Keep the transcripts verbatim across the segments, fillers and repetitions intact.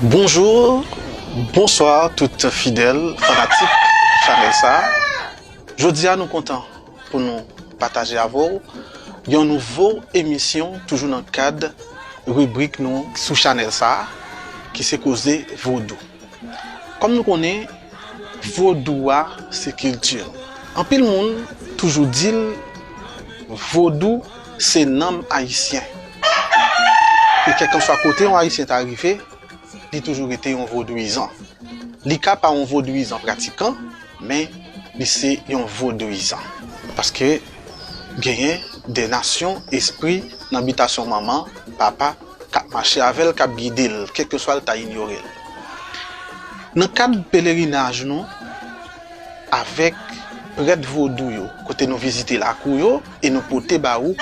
Bonjou, bonswa tout fidèl, fanatik chanèl sa. Jodi a nou kontan pou nou pataje avè w yon nouvo emisyon toujou nan kad ribrik nou sou chanèl sa ki se koze vodou. Kòm nou konnen, vodou a se kilti nou. Anpil moun toujou di l vodou se nanm ayisyen. E kèlkanswa kote yon ayisyen ta rive, li toujou rete yon vodouyizan. Li ka pa yon vodouyizan pratikan, men li se yon vodouyizan. Paske genyen de nasyon espri nan bitasyon manman, papa, k ap mache avè l, k ap gide l, kèlkeswa l ta inyore l. Nan kad pelerinaj nou avèk prèt vodou yo, kote nou vizite lakou yo e nou pote ba ou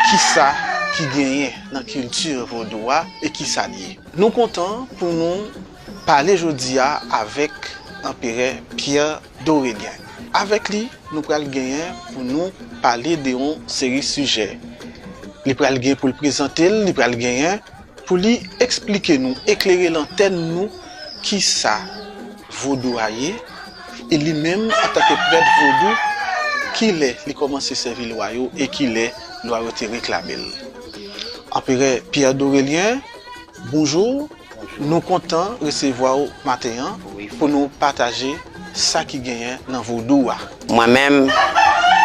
kisa ki genyen nan kilti vodou a e kisa l ye. Nou kontan pou nou pale jodi a avèk Anperè Pierre Dorélien. Avèk li, nou pral genyen pou nou pale de yon seri sijè. Li pral gen pou l prezante l, li pral genyen pou li eksplike nou, eklere lantèn nou kisa vodou a ye, e li menm antanke prèt vodou, kilè li kòmanse sèvi lwa yo e kilè lwa yo te reklame l. Anperè Pierre Dorélien, bonjou. Nou kontan resevwa w maten an pou nou pataje sa ki genyen nan vodou a. Mwen menm,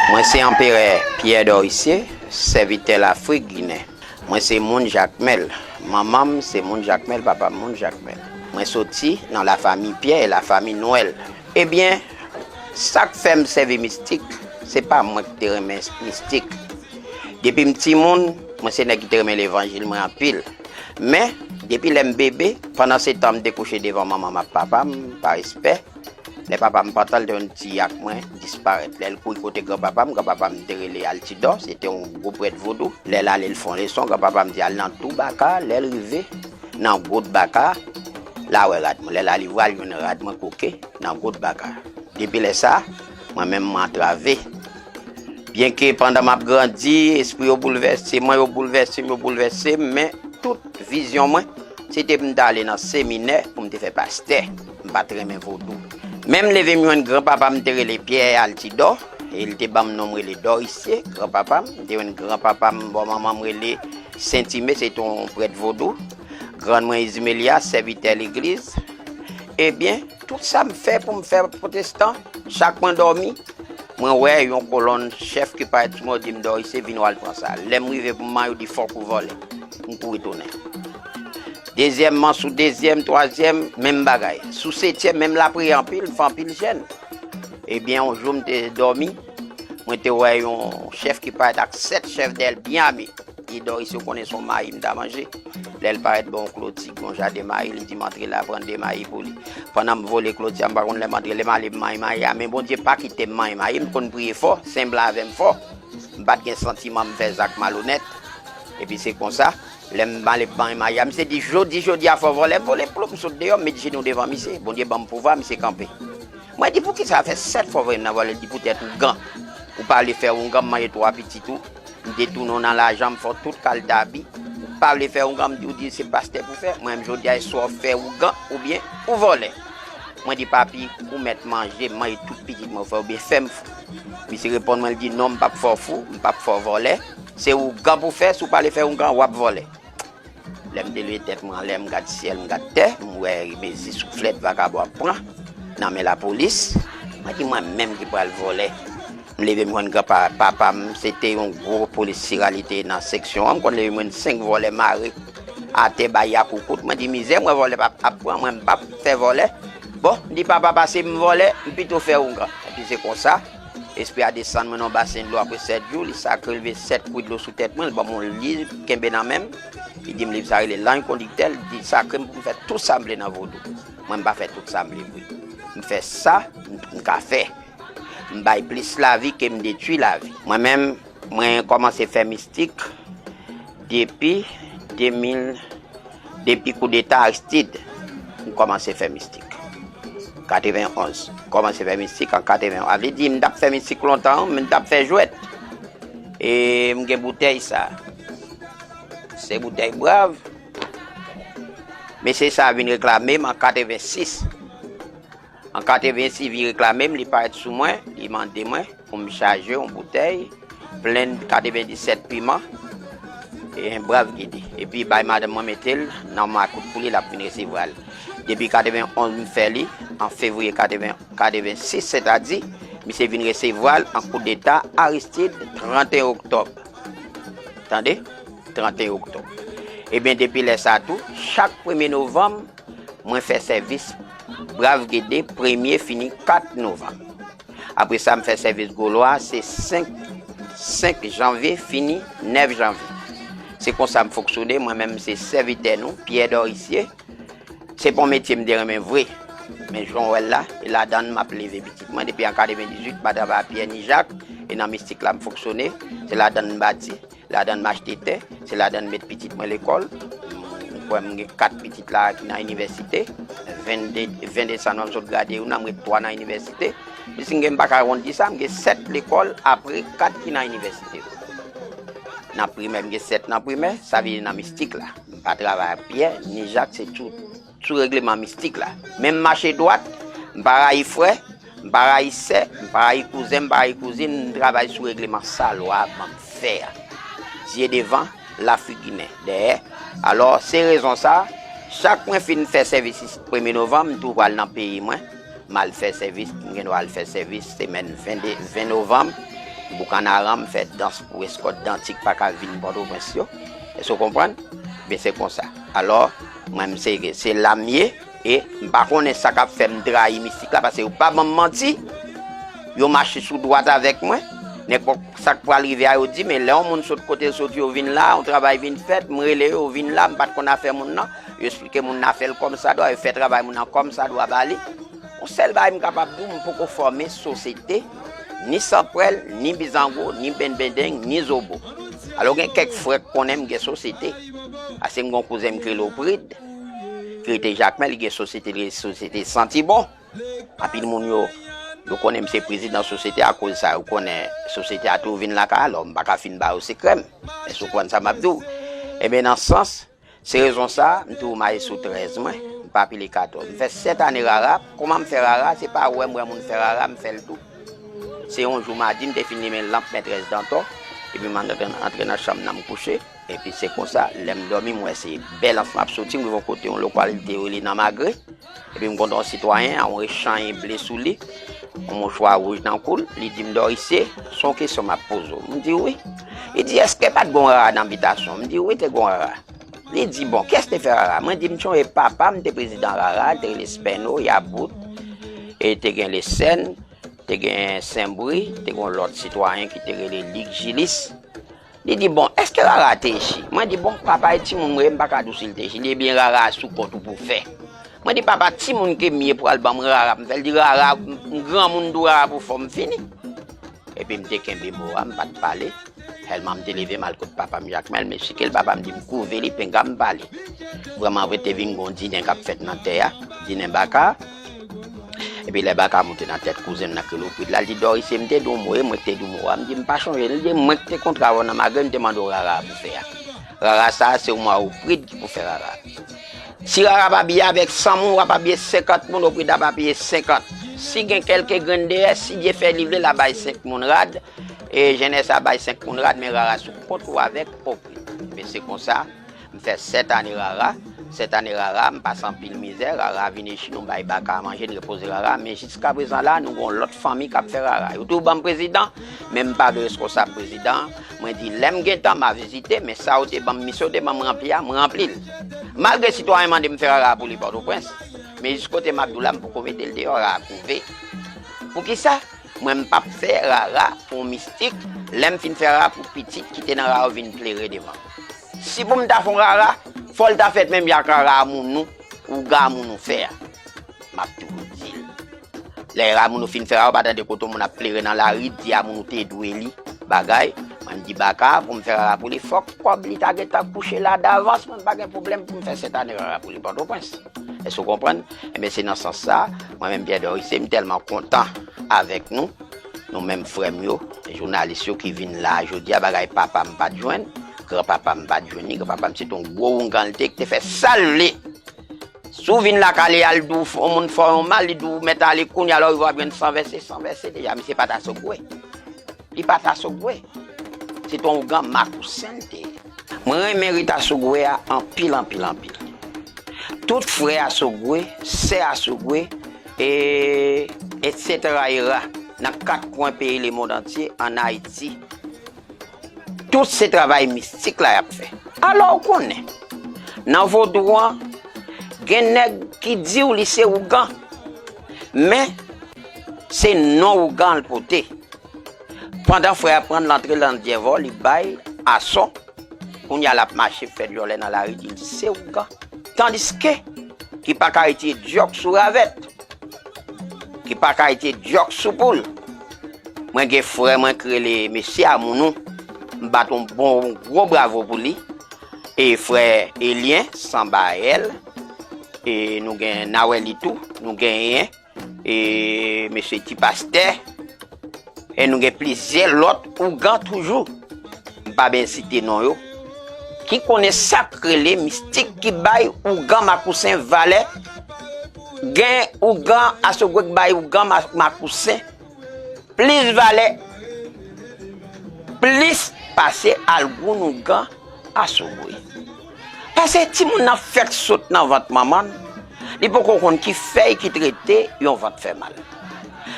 mwen se Anperè Pierre Doricier, sèvitè Lafrik Ginen. Mwen se moun Jakmèl. Manman m se moun Jakmèl, papa m moun Jakmèl. Mwen soti nan lafanmi Pyè e lafanmi Nwèl. Ebyen, sa k fè m sèvi mistik, se pa mwen ki te renmen mistik. Depi m timoun, mwen se nèg ki te renmen levanjil mwen anpil. Men, depi lè m bebe, pandan se tan m te kouche devan manman m ak papa m, pa respè, lè papa m pantan, l te yon ti ak mwen disparèt. Lè l kouri kote granpapa m, granpapa m te rele Altidò, se te yon gwo prèt vodou. Lè l ale, l fè yon leson, granpapa m di, "Al nan twou baka." Lè l rive nan gwòt baka, l a wè rad mwen. Lè l ale, l jwenn rad mwen koke nan gwòt baka. Depi lè sa, mwen menm, mwen antrave. Byenke pandan m ap grandi, espri yo boulvèse mwen, yo boulvèse m, yo boulvèse m, men tout vizyon mwen, se te pou m t ale nan seminè, pou m te fè pastè. M pa t renmen vodou. Men m leve, m jwenn granpapa m te rele Pyè Altidò, e l te ban m non m rele Dòrisye, granpapa m. M te jwenn granpapa m, bò manman m rele Sentime, se te yon prèt vodou. Grann mwen Izimelia, sèvitè legliz. Ebyen, tout sa m fè pou m fè pwotestan, chak mwen dòmi, mwen wè yon kolonn chèf ki parèt sou mwen, yo di m, "Dòrisye, vin w al pran sa." Lè m rive pou m manje, yo di, "Fòk ou vòlè." M kouri tounen. Dezyèmman, sou dezyèm, twazyèm, menm bagay. Sou setyèm, menm lapriyè anpil, m fè anpil jèn. Ebyen, yon jou m te dòmi, mwen te wè yon chèf ki parèt ak sèt chèf dèyè l byen ame. Li di, "Dòrisye, ou konnen se yon mayi m ta manje." Lè l parèt bò yon kloti, yon jaden mayi, li di m antre la, pran de mayi pou li. Pandan m vole kloti a, m pa konn lè m antre, lè m ale pou mayi, mayi a, men Bondye pa kite m manyen mayi, m konn priye fò, senble avè m fò. M pa t gen santiman m fè zak malonèt. Epi se konsa, lè m ale pou manyen mayi a, misye di, "Jodi, jodi a, fò vòlè." M vole ploup, m sot deyò, m met jenou devan misye. Bondye ban m pouvwa, misye kanpe. Mwen di, "Poukisa fè sèt fwa w voye m nan vòlè?" Li di, "Poutèt ougan. Ou pa vle fè ougan, m manje twa pitit ou. M te tounen w nan lajan, m fè w tout kalite abi. Ou pa vle fè ougan, m di w di se pastè pou fè. Mwen menm jodi a, swa w fè ougan oubyen ou vòlè." Mwen di, "Papi, ou mèt manje, m manje tout pitit mwen, ou fè oubyen fè m fou." Misye reponn mwen, li di, "Non, m p ap fè w fou, m p ap fè w vòlè. Se ougan pou fè, si w pa vle fè ougan, w ap vòlè." Lè m te leve tèt mwen anlè, m gad syèl, m gad tè, m wè mezi souflèt vakabon ap pran nan men lapolis. Mwen di, "Mwen menm ki pral vòlè." M leve, m jwenn granpa, papa m, se te yon gwo polis sira li te ye nan seksyon an. M konn leve, m jwenn senk vòlè mare atè bay yakoukout. Mwen di, "Mizè, mwen vòlè p ap, ap pran, mwen m p ap fè vòlè." Bon, m di, "Papa, pase m vòlè, m pito fè ougan." Epi se konsa, espri a desann mwen nan yon basen dlo apre sèt jou, li sakre, leve sèt kwi dlo sou tèt mwen, li ban m yon liv, kenbe nan men m. Li di m liv sa rele L'Ange Conducteur, li di sakre m pou m fè tout sa m vle nan vodou. Mwen, m pa fè tout sa m vle vre. M fè sa m, m ka fè. M bay plis lavi ke m detwi lavi. Mwen menm, mwen kòmanse fè mistik depi de mil, depi koudeta Aristide, m kòmanse fè mistik. Katrevenonz, m kòmanse fè mistik an katrevenonz. A vle di, m t ap fè mistik lontan, men m t ap fè jwèt. E m gen boutèy sa. Se boutèy Brav. Mesye sa a vin reklame m an katrevensis. An katrevensis, li vin reklame m, li parèt sou mwen, li mande mwen pou m chaje yon boutèy plen katrevendisèt piman, e Brav Gede. Epi bay madanm mwen mete l nan makout pou li, l ap vin resevwa l. Depi katrevenonz m fè li, an fevriye katreven, katrevensis, sètadi, misye vin resevwa l an koudeta Aristide, tranteyen oktòb. Tande? Tranteyen oktòb. Ebyen, depi lè sa a tou, chak premye novanm, mwen fè sèvis Brav Gede, premye fini kat novanm. Apre sa, m fè sèvis Golo a, se senk, senk janvye fini nèf janvye. Se konsa m fonksyone, mwen menm se sèvitè nou, Pyè Dorisye. Se pa yon metye m te renmen vre. Men jan w wè l la, e ladan l m ap leve pitit mwen. Depi an katrevendizuit, m pa travay a Pyè ni Jak, e nan mistik la m fonksyone. Se ladan l m bati, ladan l m achte tè, se ladan l m met pitit mwen lekòl. M kwè m gen kat pitit la ki nan inivèsite. Vennde, ven desanm nan m sot grade youn nan, m ret twa nan inivèsite. Plis m gen, m pa ka wondi sa, m gen sèt lekòl apre kat ki nan inivèsite. Nan primè, m gen sèt nan primè, sa vle di nan mistik la. M pa travay ak Pyè, ni Jak, se tout sou regleman mistik la. Men m mache dwat, m pa rayi frè, m pa rayi sè, m pa rayi kouzen, m pa rayi kouzin, m travay sou regleman sa lwa a ban m fè a. Zye devan, lafigimen dèyè. Alò, se rezon sa, chak mwen fin fè sèvis isit premye novanm, m tou pral nan peyi mwen, m al fè sèvis, m gen dwa al fè sèvis semèn ven, ven novanm, Boukanaran, m fè dans pou eskòt dantik pa ka vin Pòtoprens yo. Èske w konprann? Ebyen, se konsa. Alò, mwen, m se, se la m ye, e m pa konnen sa k ap fè m trayi mistik la, paske yo pa ban m manti. Yo mache sou dwat avèk mwen. Nenpòt sa k pral rive a, yo di, men lè yon moun sot kote l soti, yo vin la, yon travay vin fèt, m rele yo, yo vin la, m pa t konn afè moun nan. Yo eksplike moun nan fè l kòmsadwa, yo fè travay moun nan kòmsadwa ba li. Yon sèl bagay m kapab di w, m poko fòme sosyete, ni Sanpwèl, ni Bizango, ni Benbendeng, ni Zobo. Alò, gen kèk frè k konnen m gen sosyete. Paske m gen yon kouzen m ki rele Oprid, ki rete Jakmèl, li gen sosyete, li rele Sosyete Santi Bon. Anpil moun yo, yo konnen m se prezidan sosyete a, akoz sa, yo konnen sosyete a tou vin lakay, alò m pa ka fin ba yo sekrè m. Èske w konprann sa m ap di w? Ebyen, nan sans, se rezon sa, m tou mache sou trèz mwen, m pa pile katòz. M fè sèt ane rara, kòman m fè rara, se pa wè m wè moun fè rara, m fè l tou. Se yon jou madi, m te fin limen lanp Mètrès Dantò, epi m antre, antre nan chanm nan, m kouche. Epi se konsa, lè m dòmi, m wè se bèl anfan ap soti, m rive yon kote, yon lokalite yo rele nan Magre. Epi m kontre yon sitwayen, a yon echanyen ble sou li, yon mouchwa wouj nan kou l, li di m, Dorisye, se yon kesyon m ap poze w. M di wi. Li di, èske pa t gon rara nan bitasyon w? M di wi, te gon rara. Li di, bon, kiyès te fè rara? Mwen di, m sonje papa m te prezidan rara, li te rele Spèno, Yabout, e te gen Lesèn, te gen Senbri, te gen yon lòt sitwayen ki te rele Lig Jilis. Li di, bon, èske rara te echi? Mwen di, bon, papa e timoun mwen ye, m pa ka di w si l te echi. Li di, ebyen, rara a sou kont ou pou fè. Mwen di, papa, timoun ke m ye pral ban mwen rara pou m fè. Li di, rara, m granmoun tou, rara pou fò m fini. Epi m te kenbe mo a, m pa t pale. Sèlman m te leve m al kot papa m Jakmèl, m esplike l, papa m di m kouve li, penga m pale. Vrèman vre, te vin gon dinen k ap fèt nan tè a, dinen baka. Epi lè baka a moute nan tèt kouzen m nan ki rele Oprid la, li di, Dorisye, m te di w mo, e mwen k te di w mo a. M di, m pa chonje. Li di, mwen k te kontre avè w nan Magre, m te mande w rara a pou fè a. Rara sa a, se w mwen a Oprid ki pou fè rara a. Si rara pa biye avèk san moun, w ap abiye senkant moun, Oprid ap abiye senkant. Si gen kèlke grenn deyè, si Dye fè li vle, l a bay senk moun rad, e jennès a bay senk moun rad, men rara sou kont ou avèk Oprid. Men se konsa, m fè sèt ane rara. Sèt ane rara, m pase anpil mizè. Rara vin echi, nou bay baka a manje, n repoze rara. Men jiskaprezan la, nou gen yon lòt fanmi k ap fè rara. Yo tou ban m prezidan, men m pa vle reskonsab prezidan an. Mwen di, lè m gen tan, m a vizite, men sa yo te ban m, misyon yo te ban m ranpli a, m ranpli l. Malgre sitwayen mande m fè rara pou li Pòtoprens, men jis kote m ap di w la, m poko mete l deyò, rara kouve. Poukisa? Mwen, m p ap fè rara pou yon mistik. Lè m fin fè rara pou pitit ki te nan rara yo vin plere devan m. Si pou m ta fè yon rara, fò l ta fèt menm jan ak rara a Mounou, ougan Mounou fè a. M ap toujou di l. Lè rara Mounou fin fè rara, ou pa tande kote yon moun ap plere nan lari, di a Mounou te dwe li bagay. Mwen, m di baka a, pou m fè rara pou li, fòk kòb li ta gentan kouche la davans, mwen, m pa gen pwoblèm pou m fè sèt ane rara pou li Pòtoprens. Èske w konprann? Enben, se nan sans sa, mwen menm, Pyè Dorisye, m tèlman kontan avèk nou, nou menm frè m yo, jounalis yo ki vin la a jodi a, bagay papa m pa t jwenn, granpapa m pa t jwenn li, granpapa m se t yon gwo oungan l te ye, ki te fè sa l vle. Si w vin lakay li, al di w yon moun fè w yon mal, li di w mèt ale, kounye a lè w rive w ap jwenn san vèse, san vèse deja, misye pa t asogwe. Li pa t asogwe. Se t on ougan makousen l te ye. Mwen renmen rit asogwe a anpil, anpil, anpil. Tout frè asogwe, sè asogwe, e, etsetera era, nan kat kwen peyi lemonn antye, ann Ayiti, tout se travay mistik la y ap fè. Alò, ou konnen, nan vodou an, gen nèg ki di w li se ougan, men se non ougan l pote. Pandan frè a pran l antre nan dyèvò, li bay ason, kounye a l ap mache fè djòlè nan lari, di l se ougan. Tandiske ki pa ka retire dyòk sou ravèt, ki pa ka retire dyòk sou poul. Mwen gen frè mwen ki rele mesye Amounou. M bat yon bon gwo bravo pou li. E frè Elyen, Sanbayèl, e nou gen Nawèlitou, nou genyen, e mesye Ti Pastè, e nou gen plizyè lòt ougan toujou. M pa byen site non yo. Ki konnen sa k rele mistik ki bay ougan makousen valè. Gen ougan asogwe k bay ougan ma-, makousen plis valè, plis pase algoun ougan asogwe. Paske timoun nan fèk sot nan vant manman l, li poko konn ki fèy ki trete yon vant fè mal.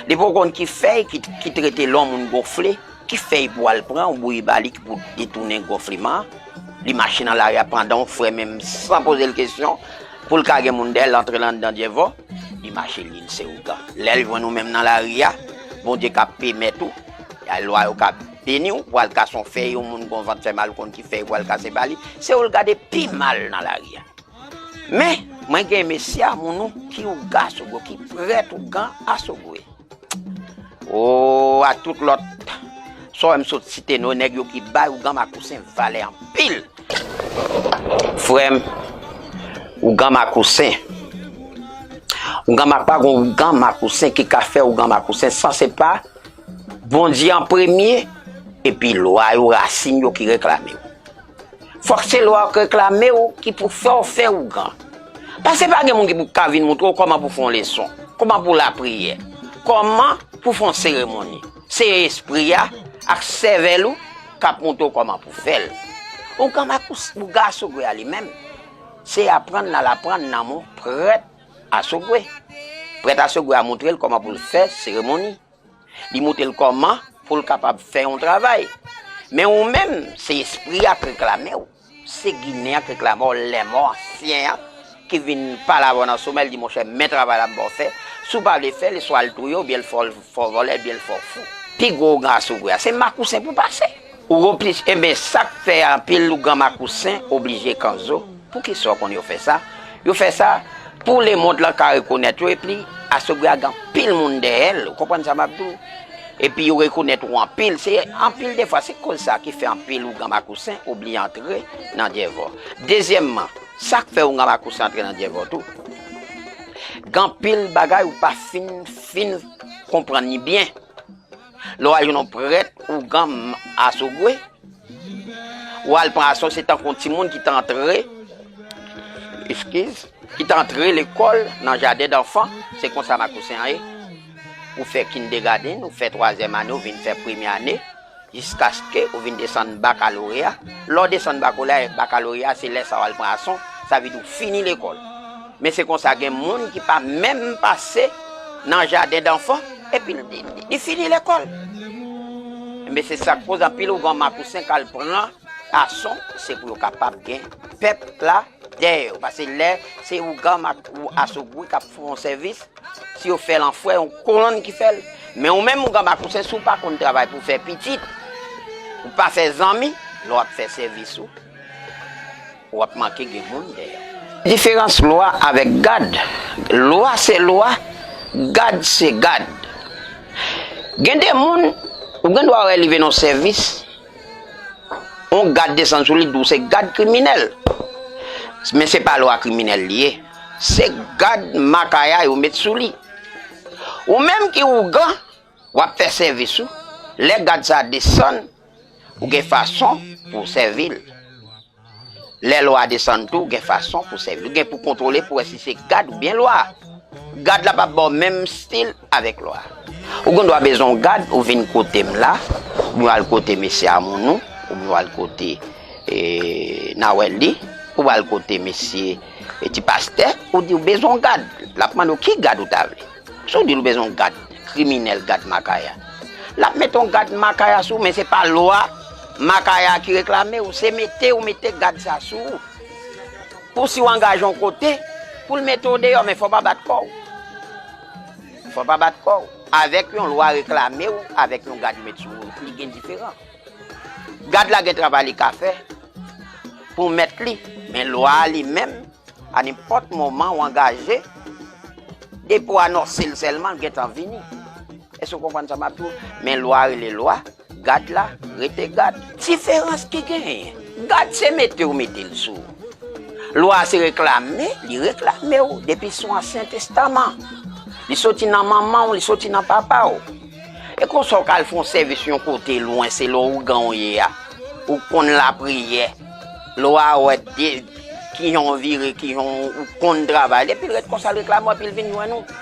Li poko konn ki fèy ki, ki trete lè yon moun gonfle, ki fèy pou al pran, ou bouyi ba li ki pou detounen gonfleman an. Li mache nan lari a pandan yon frè menm san poze l kesyon, pou l ka gen moun dèyè l antre l anndan dyèvò, li mache li se ougan. Lè l jwenn ou menm nan lari a, Bondye ka pèmèt ou, lwa yo ka beni w, pou al kase yon fèy, yon moun gon vant fè mal, ou konn ki fèy pou al kase ba li, se ou l gade pi mal nan lari a. Men, mwen gen mesye Amounou ki ougan asogwe, ki prèt ougan asogwe. O, a tout lòt, sa w wè m sot site non nèg yo ki bay ougan makousen valè anpil. Frè m, ougan makousen. Ougan mak-, pa gon ougan makousen ki ka fè ougan makousen san se pa Bondye an premye, epi lwa yo, rasin yo ki reklame w. Fòk se lwa yo k reklame w ki pou fè w fè ougan. Paske pa gen moun ki pou ka vin montre w kòman pou fè yon leson, kòman pou lapriyè, kòman pou fè yon seremoni. Se espri a ak sèvèl ou k ap montre w kòman pou fè l. Ougan makous-, ougan asogwe a li menm, se aprann l al aprann nan men prèt asogwe. Prèt asogwe a montre l kòman pou l fè seremoni. Li montre l kòman pou l kapab fè yon travay. Men ou menm, se espri a k reklame w. Se Ginen an k reklame w, lèmò ansyen an, ki vin pale avè w nan somèy, li di, monchè, men travay la m ba w fè. Si w pa vle fè l, swa l touye w, oubyen l fè w, fè w vòlè, oubyen l fè w fou. Pi gwo ougan asogwe a, se makousen pou pase. Ou replis, enben, sa k fè anpil ougan makousen oblije kanzo. Poukisa w konn yo fè sa? Yo fè sa pou lemonn lan ka rekonèt yo, epi asogwe a gen anpil moun dèyè l, ou konprann sa m ap di w? Epi yo rekonèt ou anpil, se anpil defwa, se koz sa ki fè anpil ougan makousen oblije antre nan dyèvò. Dezyèmman, sa k fè ougan makousen antre nan dyèvò tou, gen anpil bagay ou pa fin, fin konprann li byen. Lè w al jwenn yon prèt ougan asogwe, ou al pran ason, se tankou yon timoun ki t antre, eskiz, ki t antre lekòl nan jaden danfan, se konsa makousen an ye. Ou fè kindergarten, ou fè twazyèm ane, ou vin fè premye ane, jiskaske ou vin desann bakaloreya. Lè w desann bakaloreya, bakaloreya se lè sa w al pran ason, sa vle di w fini lekòl. Men se konsa gen moun ki pa menm pase nan jaden danfan, epi li, li, li fini lekòl. Men se sa k koz anpil ougan makousen k al pran ason, se pou yo kapab gen pèp la dèyè yo. Paske lè se ougan mak-, ou asogwe k ap fè yon sèvis, si yo fè l an frè, yon kolonn ki fè l. Men ou menm, ougan makousen, si w pa konn travay pou w fè pitit, ou pa fè zanmi, lè w ap fè sèvis ou, w ap manke gen moun dèyè w. Diferans lwa avèk gad. Lwa se lwa, gad se gad. Gen de moun, ou gen dwa wè li vin nan sèvis, yon gad desann sou li, di w se gad kriminèl. Men se pa lwa kriminèl li ye. Se gad makaya yo met sou li. Ou menm ki ougan, w ap fè sèvis ou. Lè gad sa a desann, ou gen fason pou w sèvi l. Lè lwa a desann tou, gen fason pou sèvi l. Ou gen pou kontwole pou wè si se gad oubyen lwa. Gad la p ap ba w menm stil avèk lwa. Ou gen dwa bezwen yon gad, ou vin kote m la, oubyen w al kote mesye Amounou, oubyen w al kote e, Nawèl li, ou al kote mesye e, ti pastè, ou di w bezwen yon gad. L ap mande w ki gad ou ta vle. Si w di l ou bezwen yon gad kriminèl, gad makaya, l ap mete yon gad makaya sou ou, men se pa lwa makaya ki reklame w, se mete ou mete gad sa sou ou. Pou si w angaje yon kote, pou l mete w deyò, men fò w pa bat kò w. Fò w pa bat kò w. Avèk yon lwa reklame w, avèk yon gad yo met sou ou, li gen diferan. Gad la gen travay li ka fè pou mèt li, men lwa a li menm, a nenpòt moman w angaje, depi w anonse l sèlman, l gentan vini. Èske w konprann sa m ap di w? Men lwa rele lwa, gad la rete gad. Diferans ki genyen, gad se mete w mete l sou ou. Lwa a se reklame li reklame w depi sou Ansyen Testaman. Li soti nan manman w, li soti nan papa w. E konsa w ka al fè yon sèvis yon kote lwen, se lè ougan w ye a. Ou konn lapriyè. Lwa a wè de, kijan w vire, kijan w konn travay. Epi l ret konsa l reklame w, epi l vin jwenn ou.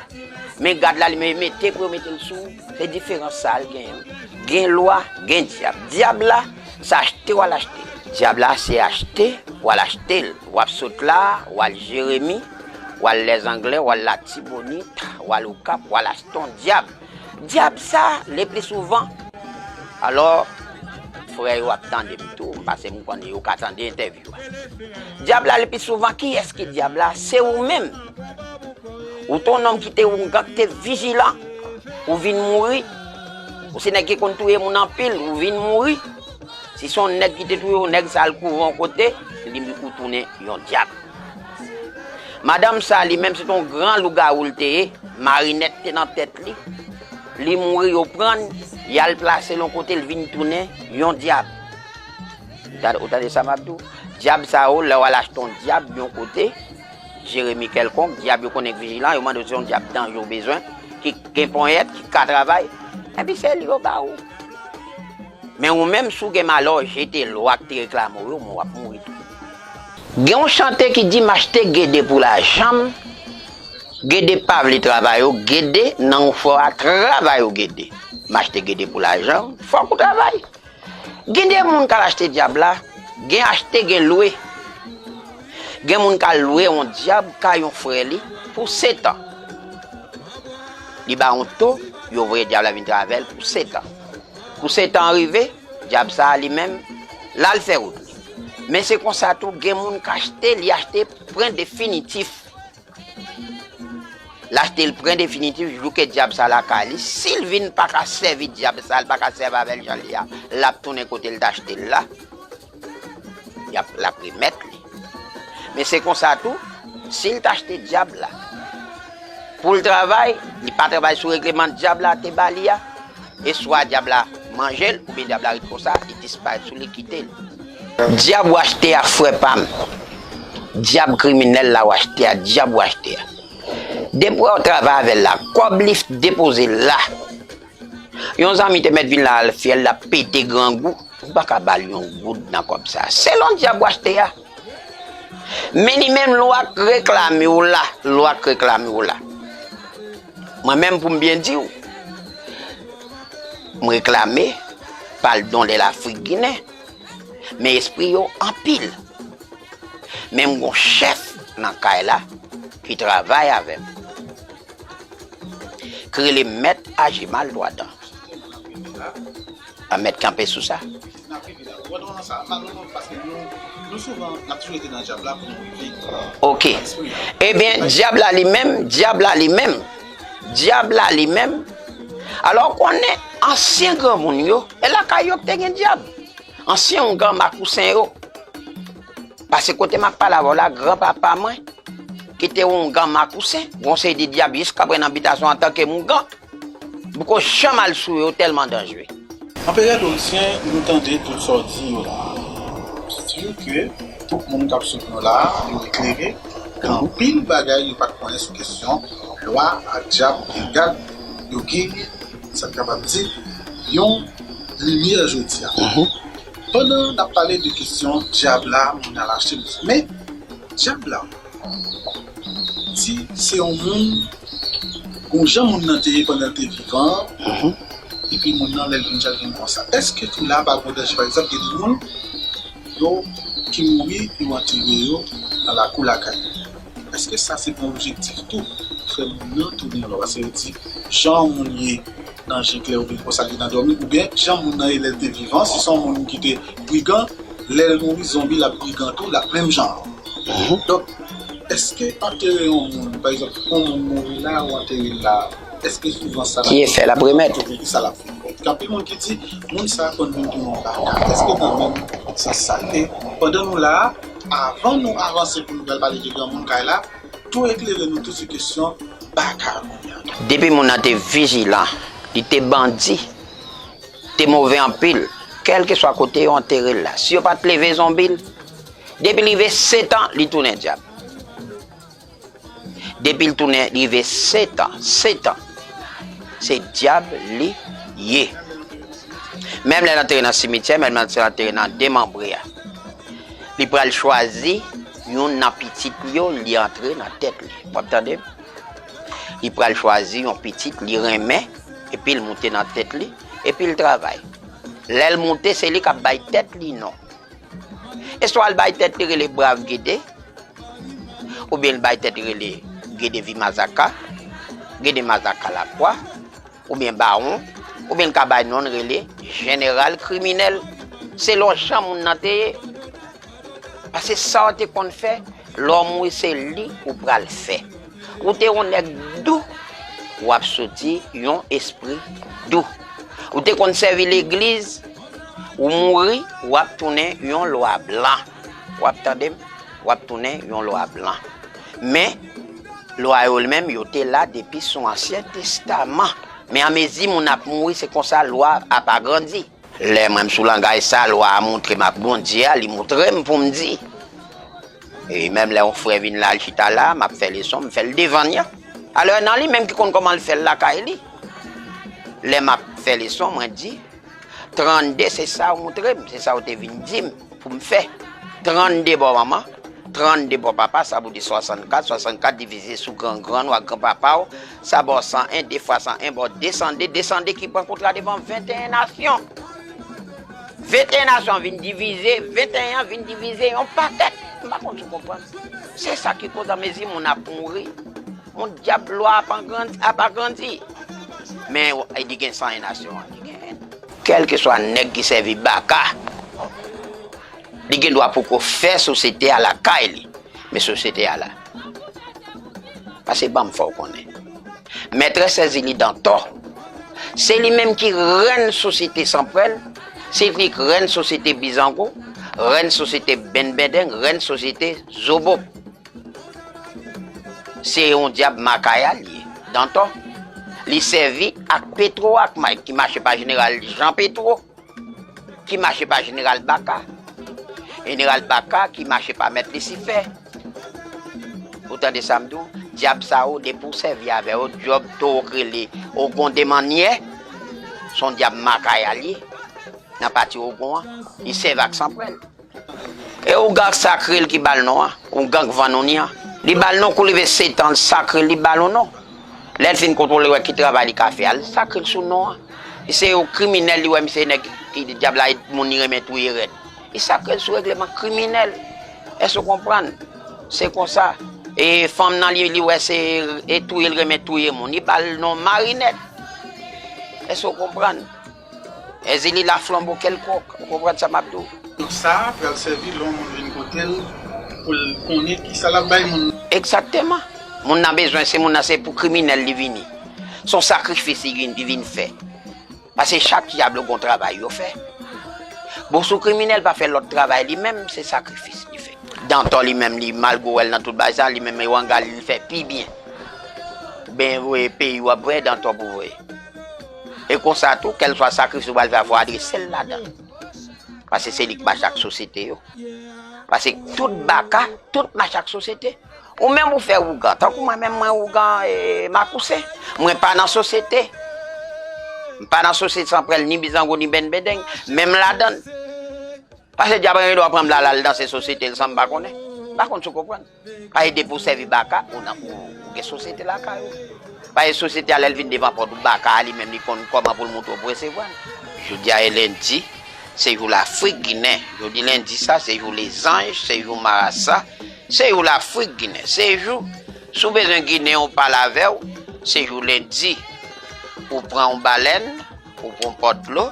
Men gad la, li mete pou yo mete l sou ou. Se diferans sa a l genyen. Gen lwa, gen dyab. Dyab la, se achte w al achte l. Dyab la, se achte w al achte l. W ap sot la, w al Jeremi, w al Lèzanglè, w al Latibonit, w al Okap, w al achte yon dyab. Dyab sa, le pli souvan, alò, frè yo ap tande m tou, paske m konnen yo ka tande entèvyou a. Dyab la, le pli souvan, kiyès ki dyab la? Se ou menm. Ou te yon nonm ki te oungan, ki te vijilan. Ou vin mouri. Ou se nèg ki konn touye moun anpil, ou vin mouri. Si se yon nèg ki te touye w, nèg sa al kouve yon kote, li ou tounen yon dyab. Madanm sa li menm se te yon gran lougawou l te ye, marinèt te nan tèt li. Li mouri, yo pran l, y al plase l yon kote, l vin tounen yon dyab. Ou ta- ou tande sa m ap di w? Dyab sa yo, lè w al achte yon dyab yon kote, Jeremi kèlkonk, dyab yo konnen k vijilan, yo mande w si se yon dyab danje w bezwen, ki gen ponyèt, ki ka travay, epi se li yo ba ou. Men ou menm, si w gen malè, w jete lwa k te reklame w yo, men w ap mouri tou. Gen yon chante ki di, "M achte Gede pou lajan m, Gede pa vle travay o, Gede nan yon fò a travay o, Gede. M achte Gede pou lajan m, fòk ou travay." Gen de moun k al achte dyab la, gen achte, gen lwe. Gen moun k al lwe yon dyab kay yon frè li pou setan. Li ba yon to, yo voye dyab la vin travay l pou setan. Kou setan an rive, dyab sa a li menm, l al fè wout li. Men se konsa tou, gen moun k achte, li achte pwen definitif. L achte l pwen definitif, jouke dyab sa lakay li. Si l vin pa ka sèvi dyab sa, l pa ka sèvi avè l jan l ye a, l ap tounen kote l t achte l la. Y ap, l ap remèt li. Men se konsa tou, si l t achte dyab la pou l travay, li pa travay sou regleman dyab la te ba li a, e swa dyab la manje l, oubyen dyab la ret konsa, li disparèt sou li, kite l. Dyab w achte a, frè pa m, dyab kriminèl la w achte a, dyab w achte a, depi w travay avè l la, kòb li depoze la. Yon zanmi te mèt vin la al fyèl, l ap pete grangou. Ou pa ka ba l yon goud nan kòb sa. Selon dyab w achte a. Men li menm, lwa k reklame w la, lwa k reklame w la. Mwen menm, pou m byen di w, m reklame Pardon de Lafrik Ginen, men espri yo anpil. Men m gon chèf nan kay la ki travay avè m, ki rele Mèt Ajimal Twadan. A mèt kanpe sou sa. N ap rive la. Ou wè, nou nan sa, malere, paske nou, nou souvan, n ap toujou rete nan dyab la pou nou rive. Ok. Nan espri a. Ebyen, dyab la li menm, dyab la li menm, dyab la li menm. Alò, ou konnen, ansyen granmoun yo, e lakay yo ki te gen dyab. Ansyen oungan makousen yo. Paske kote m ap pale avè w la, granpapa mwen, ki te oungan makousen, gon seri de dyab jiskaprezan nan bitasyon antanke oungan. Poko janm al sou yo, tèlman danjre. Anperè Dorisyen, nou tande tout sa w di yo la. Sètadi ke tout moun k ap swiv nou la, yo eklere, gen anpil bagay yo pa t konnen sou kesyon lwa ak dyab, gen gad, yo gen, sa n kapab di, yon limyè jodi a. Mhm. Pandan n ap pale de kesyon dyab la, moun al achte l. Men, dyab la, si se yon moun, yon jan moun nan te ye pandan l te vivan, epi moun nan, lè l vin dyab, vin konsa. Èske tou la, pa gen danje, pa egzanp, gen de moun, yo, ki mouri, yo antere yo nan lakou lakay yo? Èske sa se pa yon objektif tou, fè moun nan tounen yon lò? Paske yo di, jan yon moun ye nan je klè oubyen konsa li nan dòmi, oubyen jan moun nan ye lè l te vivan, si se yon moun ki te brigan, lè l mouri, zonbi l ap brigan tou, l ap menm jan an. Donk, èske antere yon moun, pa egzanp, yon moun mouri la, ou antere l la, èske souvans sa l ap... Ki efè l ap remèt? Ki sa l ap fè? Gen anpil moun ki di, moun sa a konn vin tounen yon baka. Èske nan menm sans sa l ye? Pandan nou la a, avan nou avanse pou nou pral pale de granmoun kay la, tou eklere nou tou sou kesyon baka kounye a. Depi moun nan te vijilan, li te bandi, te move anpil, kèlkeswa kote yo antere l la, si yo pa t leve zonbi l, depi l rive sèt an, li tounen dyab. Depi l tounen rive sèt an, sèt an, se dyab li ye. Menm lè l antere nan simityè, menm lè l antere nan demanbre a, li pral chwazi youn nan pitit li yo, li antre nan tèt li. W ap tande m? Li pral chwazi yon pitit li renmen, epi l moute nan tèt li, epi l travay. Lè l moute, se li k ap bay tèt li non. Eswa l bay tèt li rele Brav Gede, oubyen l bay tèt li rele Gede Vi Mazaka, Gede Mazaka Lakwa, oubyen Bawon, oubyen l ka bay non l rele Jeneral Kriminèl, selon jan moun nan te ye. Paske sa w te konn fè, lè w mouri, se li ou pral fè. Ou te yon nèg dou, w ap soti yon espri dou. Ou te konn sèvi legliz, ou mouri, w ap tounen yon lwa blan. W ap tande m? W ap tounen yon lwa blan. Men, lwa yo menm, yo te la depi sou Ansyen Testaman. Men anmezi moun ap mouri, se konsa lwa ap agrandi. Lè mwen m sou langay sa, lwa a montre m ak Bondye a, li montre m pou m di. E menm lè yon frè vin la, l chita la, m ap fè leson, m fè l devan l. Alò, nan li menm ki konn kòman l fè l lakay li. Lè m ap fè leson, mwen di, trannde, se sa w montre m, se sa w te vin di m pou m fè. Trannde bò manman, trannde bò papa, sa vle di swasannkat, swasannkat divize sou gran grann ou ak gran papa w, sa ba w san en, de fwa san en ba w de san de, de san de ki pran kontra devan venteyen nasyon. Venteyen nasyon vin divize, venteyen an vin divize yon pakèt. M pa konn si w konprann. Se sa ki koz anmezi moun ap mouri. Yon dyab lwa ap agrandi, ap agrandi. Men, e, li gen san en nasyon an, li gen en. Kèlkeswa nèg ki sèvi baka, li gen dwa poko fè sosyete a lakay li. Men sosyete a la. Paske ban m fè w konnen. Mètrès Èzili Dantò, se li menm ki rèn sosyete Sanprèl, se li ki rèn sosyete Bizango, rèn sosyete Benbendeng, rèn sosyete Zobo. Se yon dyab Makaya li ye, Dantò. Li sèvi ak Petwo ak Mike ki mache pa jeneral Jan Petwo, ki mache pa jeneral Baka. Jeneral Baka ki mache pa mèt Lisifè. Ou tande sa m di w? Dyab sa yo, depi w sèvi avè yo, dyab towo k rele Ogon Demannyè, se yon dyab Makaya li ye, nan pati Ogon an, li sèvi ak Sanprèl. E ougan k sakre l ki ba l non an, ougan k vann ou ni an. Li ba l non, kou l rive sèt an, l sakre l, li ba l yon non. Lè l fin kontwole, wè ki travay li ka fè a, l sakre l sou non an. Li se yon kriminèl, li wè misye nèg ki dyab la, e moun li renmen touye rèd. Li sakre l sou règleman kriminèl. Èske w konprann? Se konsa. E fanm nan, li, li wè se, e touye l renmen touye moun. Li ba l non Marinèt. Èske w konprann? Èzili la flanbo kèlkonk. Ou konprann sa m ap di w? Donk sa a pral sèvi lè yon moun vin kote l pou l konnen kisa l ap bay moun nan. Egzakteman. Moun nan bezwen, se moun nan se pou kriminèl li vini. Se yon sakrifis li vin, li vin fè. Paske chak dyab gen yon travay yo fè. Bon, si yon kriminèl pa fè lòt travay li menm, se sakrifis li fè. Dantò li menm, li malgre w wè l nan tout bagay sa, li menm e wanga li fè pi byen. Oubyen voye peyi w ap voye Dantò pou voye. E konsa tou, kèlswa sakrifis ou pral fè a, fò w adrese l ladan. Paske se li k mache ak sosyete yo. Paske tout baka, tout mache ak sosyete. Ou menm ou fè ougan, tankou mwen menm mwen ougan e makousen. Mwen pa nan sosyete. M pa nan sosyete Sanprèl, ni Bizango, ni Bènbèdèng, men m ladan l. Paske dyab gen dwa pran m la, l al danse sosyete l san m pa konnen. M pa konn si w konprann. Paske depi w sèvi baka, ou nan, ou, ou gen sosyete lakay ou. Paske sosyete a, lè l vin devan pòt ou, baka a li menm li konn kòman pou l montre w pou resevwa l. Jodi a e lendi, se jou Lafrik Ginen. Jodi lendi sa, se jou lezanj, se jou marasa, se jou Lafrik Ginen. Se jou, si w bezwen Ginen ou pale avè w, se jou lendi. Ou pran yon balèn, ou pran yon pòt dlo,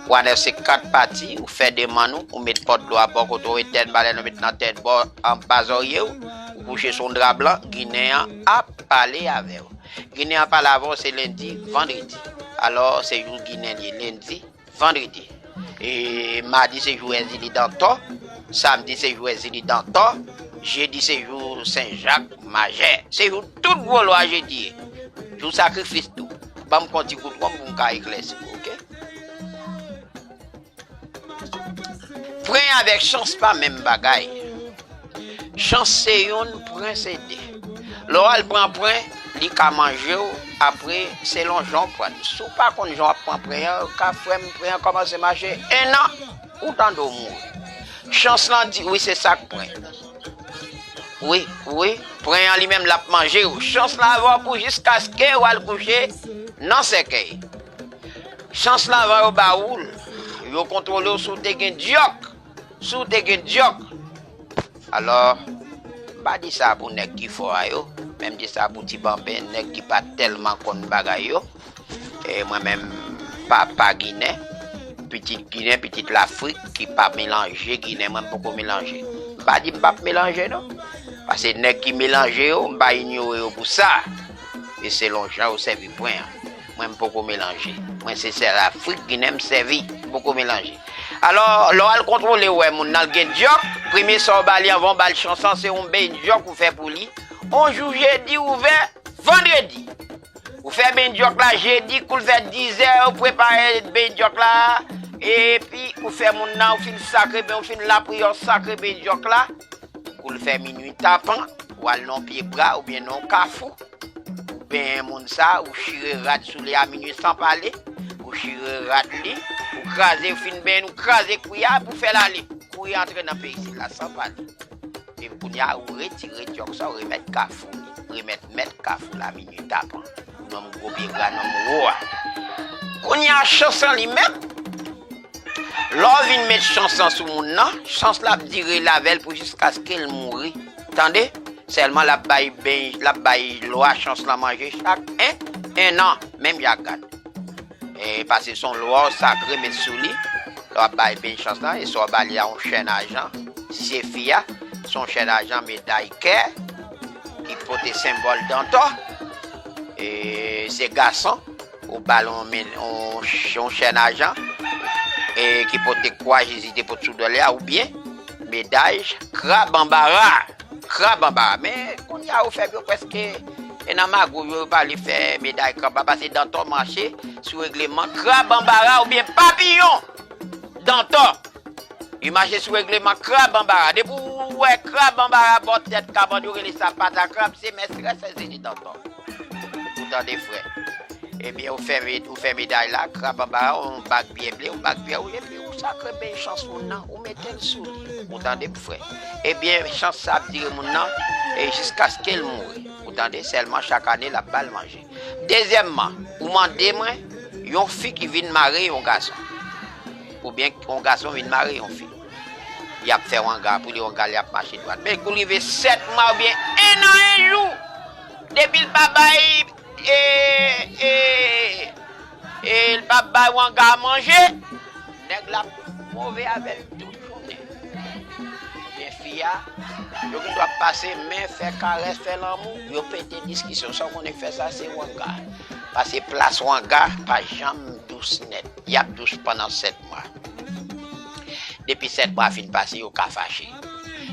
ou anèse kat pati, ou fè demann ou, ou met pòt dlo a bò kote w, etèn balèn ou met nan tèt bò anba zòrye w, ou kouche sou yon dra blan, Ginen an ap pale avè w. Ginen an pale avè w se lendi, vandredi. Alò, se jou Ginen li ye, lendi, vandredi. E madi se jou Èzili Dantò, samdi se jou Èzili Dantò, jedi se jou Sen Jak Majè. Se jou tout gwo lwa jedi ye. Jou sakrifis tou. Ban m konn ti kout wonm pou m ka eklèsi w, oke? Pwen avèk chans pa menm bagay. Chans se youn, pwen se de. Lè w al pran pwen, li ka manje w, apre, selon jan w pran l. Si w pa konn jan w ap pran pwen an, ka frè m, pwen an kòmanse mache en an, ou tande w mouri. Chans lan di, wi, se sa k pwen. Wi, wi, pwen an li menm l ap manje w. Chans lan avè w pou jiskaske w al kouche nan sèkèy. Chans lan avan yo ba ou l, yo kontwole w si w te gen dyòk. Si w te gen dyòk. Alò, m pa di sa pou nèg ki fò a yo, men m di sa pou ti banben, nèg ki pa tèlman konn bagay yo. E mwen menm, papa Ginen, pitit Ginen, pitit Lafrik, ki pa melanje Ginen, mwen m poko melanje. M pa di m p ap melanje non. Paske nèg ki melanje yo, m pa inyore yo pou sa. E selon jan yo sèvi pwen an. Mwen m poko melanje. Mwen se sèl Afrik Ginen m sèvi. M poko melanje. Alò, lè w al kontwole w wè moun nan l gen dyòk, premye sa w ba li anvan w ba l chans lan, se yon beny dyòk ou fè pou li. On jou jedi ouvè vandredi. Ou fè beny dyòk la jedi, kou l fè dizè, ou prepare beny dyòk la, epi ou fè moun nan, ou fin sakre ben, ou fin lapriyè, ou sakre beny dyòk la, kou l fè minui tapan, ou al nan yon pye bwa oubyen nan yon kafou, ou benyen moun sa, ou chire rad sou li a minui san pale, ou chire rad li, ou kraze, ou fin benyen, ou kraze kwi a pou fè l ale. Kouri antre nan peyisit la san pale. Epi kounye a, ou retire dyòk sa, ou remèt kafou li, remèt mèt kafou la minui tapan. Nonm gwo pye gra, nonm wo a. Kounye a, chans lan li menm, lè w vin met chans lan sou moun nan, chans la ap dire l avè l pou jiskaske l mouri. Tande? Sèlman l ap bay ben, l ap bay lwa chans lan manje chak en, en an, menm jan ak gad. E paske se yon lwa w sakre met sou li, lè w ap bay beny chans lan, e sa w ba li a yon chèn ajan. Si se fi a, se yon chèn ajan meday kè, ki pote senbòl dantò. E se gason, ou ba l yon, yon, yon chèn ajan, e ki pote kwa Jezi te pote sou dòlè a, oubyen meday krab anbara. Krab anbara. Men kounye a, ou fè yo prèske, e nan magouy yo, yo pa vle fè meday krab anbara, paske dantò mache sou regleman krab anbara oubyen papiyon dantò. Li mache sou regleman krab anbara. Depi ou wè krab anbara bò tèt kabann, yo rele sa patakrab, se mèstrès Èzili Dantò. Ou tande, frè? Ebyen, ou fè, ou fè meday la, krab anbara, yon bag byen ble, yon bag byen wouz, epi ou sakre beny chans moun nan, ou mete l sou li. Ou tande m, frè? Ebyen, chans sa ap dire moun nan, e jiskaske l mouri. Ou tande? Sèlman chak ane, l ap ba l manje. Dezyèmman, ou mande mwen, yon fi ki vin mare yon gason. Oubyen yon gason vin mare yon fi. Y ap fè wanga pou li, wanga li ap mache dwat. Men kou l rive sèt mwa oubyen en an, en jou, depi l pa bay, e, e, e, l pa bay wanga a manje, nèg la ap move avè l tout jounen. Men fi a, yo gen dwa pase men, fè karès, fè lanmou, yo pete diskisyon. Sa w konnen k fè sa, se wanga. Paske plas wanga pa janm dous nèt. Y ap dous pandan sèt mwa. Depi sèt mwa fin pase, yo ka fache.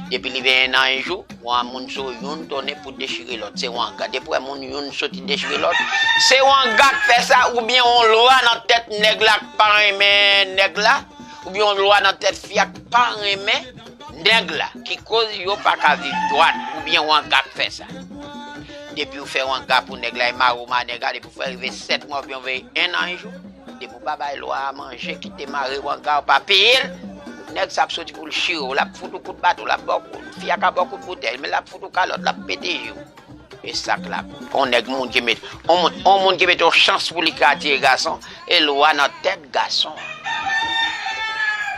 Depi li vin en an, en jou, yon moun sou youn tounen pou dechire lòt. Se wanga. Depi w wè moun youn soti dechire lòt, se wanga k fè sa, oubyen yon lwa nan tèt nèg la k pa renmen nèg la, oubyen yon lwa nan tèt fi a k pa renmen nèg la, ki koz yo pa ka viv dwat, oubyen wanga k fè sa. Depi w fè wanga pou nèg la, e mare w mare nèg la, depi w fè rive sèt mwa oubyen w veye en an, en jou, depi w pa bay lwa a manje, kite mare wanga, w pa peye l, Nèg sa ap soti pou l chire w, l ap fout ou kout baton, l ap ba w kout, fi a ka ba w kout boutèy, men l ap fout ou kalòt, l ap pete je w. E sa k la. On nèg moun ki met, on moun, on moun ki mete yon chans pou li ka atire gason, e lwa nan tèt gason.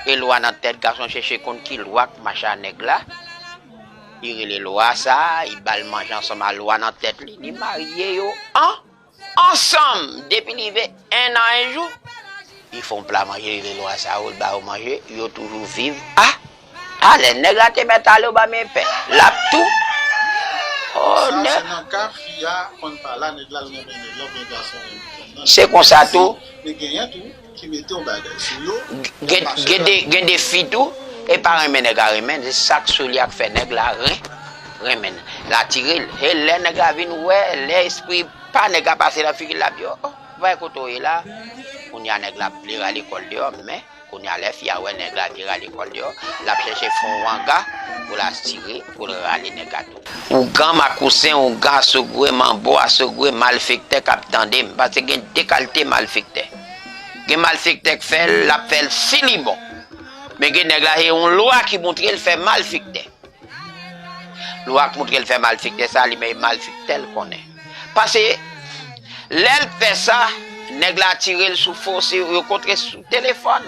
E lwa nan tèt gason, chèche konn ki lwa k mache a nèg la. Li rele lwa sa, li ba l manje ansanm a lwa nan tèt li, li marye yo an ansanm depi li rive en an en jou. Li fè yon pla manje, li rele lwa sa yo, li ba yo manje, yo toujou viv a. A lè nèg la te mèt ale, yo ba men pè. L ap tou. Oh, sa, nèg. Se nan ka fi a konn pa la, nèg la l renmen nèg la, oubyen gason renmen nèg la. Se konsa tou. Men genyen tou ki mete yon bagay sou yo. Gen, gen de, gen de fi tou, e pa renmen nèg la renmen, se sa k sou li a k fè nèg la ren, renmen. L atire l. E lè nèg la vin wè, lè espri pa nèg la pase nan figi l, l ap di, oh, oh, vay kote w ye la. Kounye a nèg la vle rale kò l deyò, men kounye a lè fi a wè nèg la vle rale kò l deyò, l ap chèche fè yon wanga pou l atire, pou l rale nèg la tou. Ougan makousen, ougan asogwe, manbo asogwe, malfektè k ap tande m, paske gen de kalite malfektè. Gen malfektè k fè l, l ap fè l si li bon. Men gen nèg la, se yon lwa ki montre l fè malfektè. Lwa k montre l fè malfektè sa, li menm malfektè l konnen. Paske lè l fè sa, nèg la tire l sou fo, se yo kontre sou telefòn.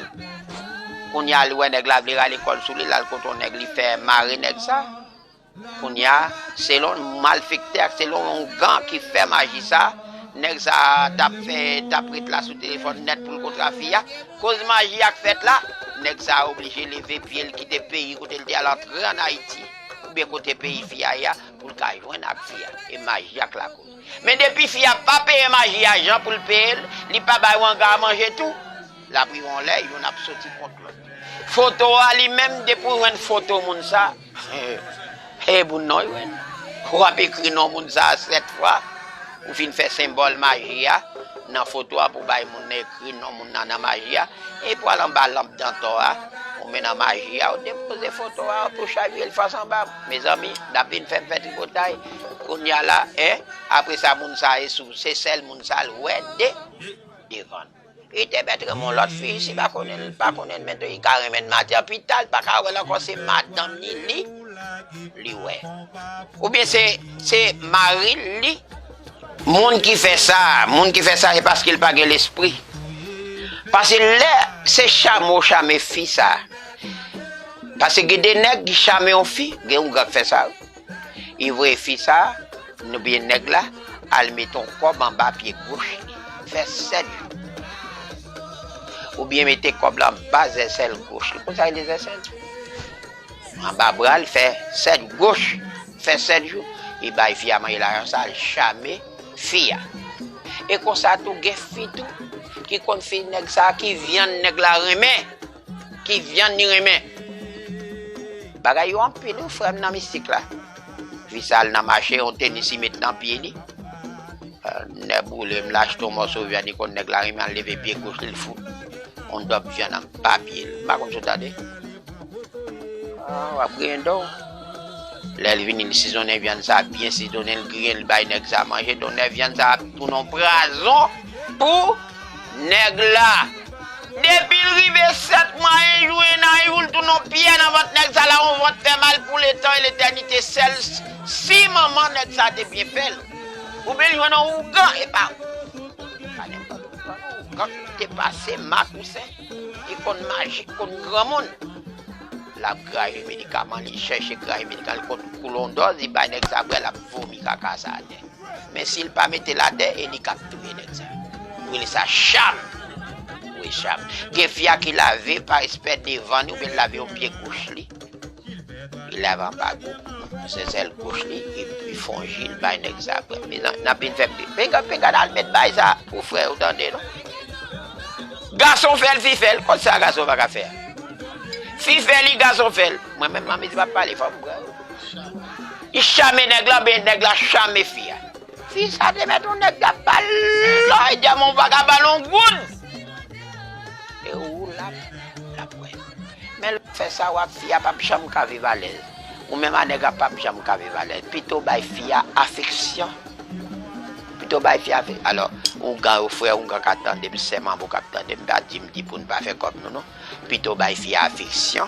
Kounye a, li wè nèg la vle rale kò l sou li, l al kote yon nèg, li fè mare nèg sa. Kounye a, selon malfektè ak selon ougan ki fè maji sa, nèg sa t ap fè, t ap ret la sou telefòn nèt pou l kontre a fi a. Koz maji a k fèt la, nèg sa oblije leve pye l kite peyi kote l te al antre ann Ayiti, oubyen kote peyi fi a ye a, pou l ka jwenn ak fi a. E maji a k lakoz. Men depi fi a pa peye maji a jan pou l peye l, li pa bay wanga a manje tou, l ap rive yon lè, youn ap soti kont lòt. Foto a li menm, depi w jwenn foto moun sa, e moun non jwenn. W ap ekri non moun sa sèt fwa, ou fin fè senbòl maji a nan foto a pou bay moun nan ekri non moun nan nan maji a, epi w al anba lanp dantò a, ou mennen maji a, ou depoze foto a, ou tou chavire l fas anba. Mezanmi, n ap vin fè m fè tripotay. Kounye a la, en, apre sa, moun sa e sou, se sèl moun sa l wè de, devan l. Li te mèt renmen yon lòt fi, si pa konnen l, pa konnen l, men tou, li ka renmen l maten, pi ta, l pa ka wè l ankò, se madanm li, li, li wè. Oubyen se, se mari l, li. Moun ki fè sa, moun ki fè sa, se paske l pa gen lespri. Paske lè se chame w chame fi sa, paske gen de nèg ki chame yon fi, gen ougan k fè sa, wi. Li voye fi sa, oubyen nèg la, al mete yon kòb anba pye goch li. Fè sèt jou. Oubyen mete kòb la anba zèsèl goch li. Konsa rele zèsèl. Anba bra l, fè sèt goch. Fè sèt jou. Li bay fi a manje lajan sa, l chame fi a. E konsa tou, gen fi tou, ki konn fi nèg sa, ki vyann nèg la renmen. Ki vyann li renmen. Bagay yo anpil wi, frè m nan mistik la. Fi sa al nan mache, yon tenis li met nan pye li. Nè boule m, l achte yon mòso vyann, li konn nèg la renmen, al leve pye goch li, l fout yon dòb vyann anba pye l. M pa konn si w tande. Ah, w ap griyen do w. Lè l vini, l sizonnen vyann sa, byen sizonnen, l griyen, l bay nèg sa manje, donè vyann sa ap tounen yon pwazon pou nèg la. Depi l rive sèt mwa, en jou, en an, en jou, l tounen yon pyè nan vant nèg sa la, yon vant fè mal pou letan e letènite. Sèl si manman nèg sa te byen fè l. Oubyen l jwenn yon ougan, e pa, pa nenpòt ougan, non. Ougan ki te pase makousen, ki konn maji, ki konn granmoun. L ap graje medikaman, li chèche graje medikaman, li konn koule yon dòz, li bay nèg sa bwè, l ap vomi kaka sa atè. Men si l pa mete l atè, e li k ap touye nèg sa. Yo rele sa cham. Wi, cham. Gen fi a ki lave pa respè devan li, oubyen l lave yon pye goch li. Li lave anba gou, se sèl goch li, epi fè yon ji, l bay nèg sa bwè. Mezanmi, n ap vin fè m ri. Pinga, pinga, n al met bay sa pou frè yo tande, non. Gason fè l, fi fè l, konn sa gason pa ka fè a. Fi fè li, gason fè l. Mwen menm, manmi, se pa pale, fò m pran. Li chame nèg la, oubyen nèg la chame fi a. Fi sa te mèt yon nèg k ap ba l lòy, dyaman, yon vagabon, yon goud. E ou l ap, l ap wè. Men lè w fè sa, w ak fi a p ap janm ka viv alèz. Ou menm a nèg la p ap janm ka viv alèz. Pito bay fi a afeksyon. Pito bay fi a afeksyon. Alò, Ougan yo, frè ougan k ap tande m, sè manbo k ap tande m, pa di m di pou n pa fè kòb nou non. Pito bay fi a afeksyon,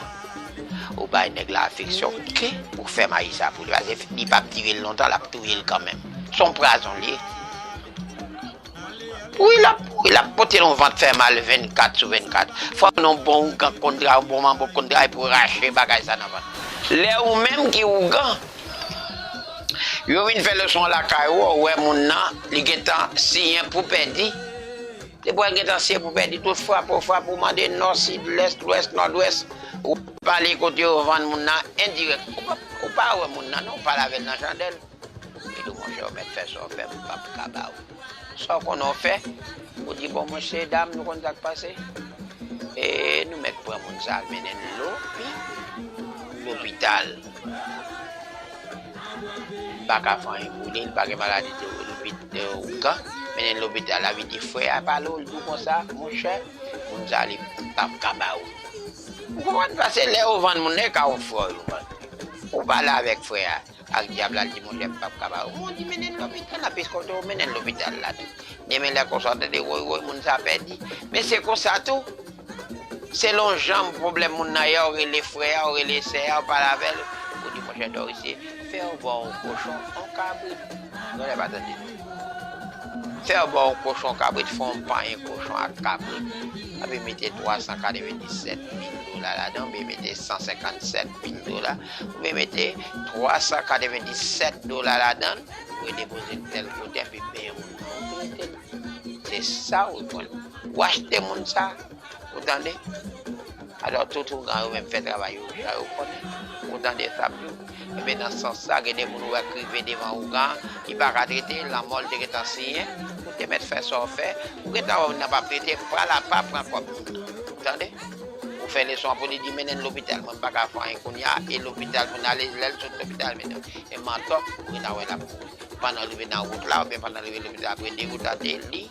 ou bay nèg la afeksyon, ke ou fè mayi sa pou li. Paske li p ap dire l lontan, l ap touye l kanmenm. Se yon pwazon li ye. Wi, l ap, wi, l ap pote l yon vant fè mal vennkat sou vennkat. Fò w nan bon ougan k konn travay, yon bon manbo k konn travay pou rache bagay sa nan vant. Lè ou menm ki ougan, yo vin fè leson lakay ou, ou wè moun nan, li gentan siyen pou pèdi. Depi w gentan siyen pou pèdi, tout frape w frape, ou mande nò, sid, lès, lwès, nòdwès. Ou pale kote yo vann moun nan endirèk. Ou pa, ou pa wè moun nan non, ou pale avè l nan chandèl. Li di w, monchè, ou mèt fè sa w fè, m p ap ka ba ou. Sa w konnen w fè, ou di, bon, mesye dam, nou konn sa k pase. E nou mèt pran moun sa, mennen l lopi, lopital. Li pa ka fè anyen pou li, li pa gen maladi de, de, de ougan, mennen l lopital, la vin di, frè a pale w, li di w konsa, monchè, moun sa, li p ap ka ba ou. Ou konprann? Paske lè yo vann moun nan, e ka yon frè yo vann. Ou pale avèk frè a, ak dyab la, l di, monchè, m p ap ka ba ou. Bon, di, mennen l lopital la, piske w te mennen l lopital la tou. Demen lè konsa, w tande, woy, woy, moun sa pèdi. Men se konsa tou. Selon jan pwoblèm moun nan ye, w rele frè a, w rele sè a, w pale avè l, ou di, monchè Doris, fè yo ba w yon kochon, yon kabrit. Tande pa tande. Fè yo ba w yon kochon, yon kabrit, fè yon panyen kochon ak kabrit. Epi mete twa san katrevenndisèt mil dola ladan, oubyen mete san senkannsèt mil dola, oubyen mete twa san katrevenndisèt dola ladan, ou redepoze l tèl kote, epi benyen moun nan, ou trete l. Se sa ou jwenn. Ou achte moun sa, ou tande? Alò, tout ougan yo menm fè travay yo jan yo konnen. Ou tande sa m di w? Ebyen, nan sans sa, gen de moun ou wè k rive devan ougan, li pa ka trete, lanmò l te gentan siyen, ou te mèt fè sa w fè, ou gentan wè moun nan p ap trete, pral apa pran kòb moun nan. Ou tande? Ou fè leson an pou li di, mennen l lopital, mwen m pa ka fè anyen kounye a, e lopital pou n ale, lè l sot lopital, mennen l. E mantò, ou gentan wè l ap kouri. Pandan l rive nan wout la, oubyen pandan l rive lopital, apre de wout la, te li,